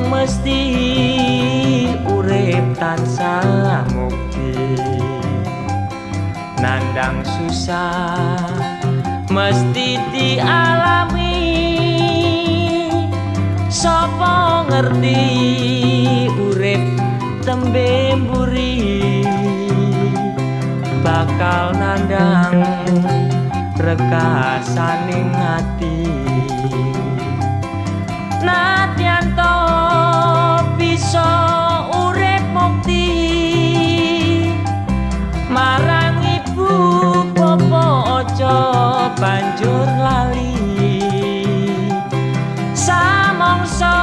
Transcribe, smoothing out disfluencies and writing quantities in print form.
mesti urip tansah mukti. Nandang susah mesti dialami, sapa ngerti urip tembe mburi bakal nandang rekasaning ati. Nadyan to bisa urip mukti, marang ibu bapa aja banjur lali. Samangsa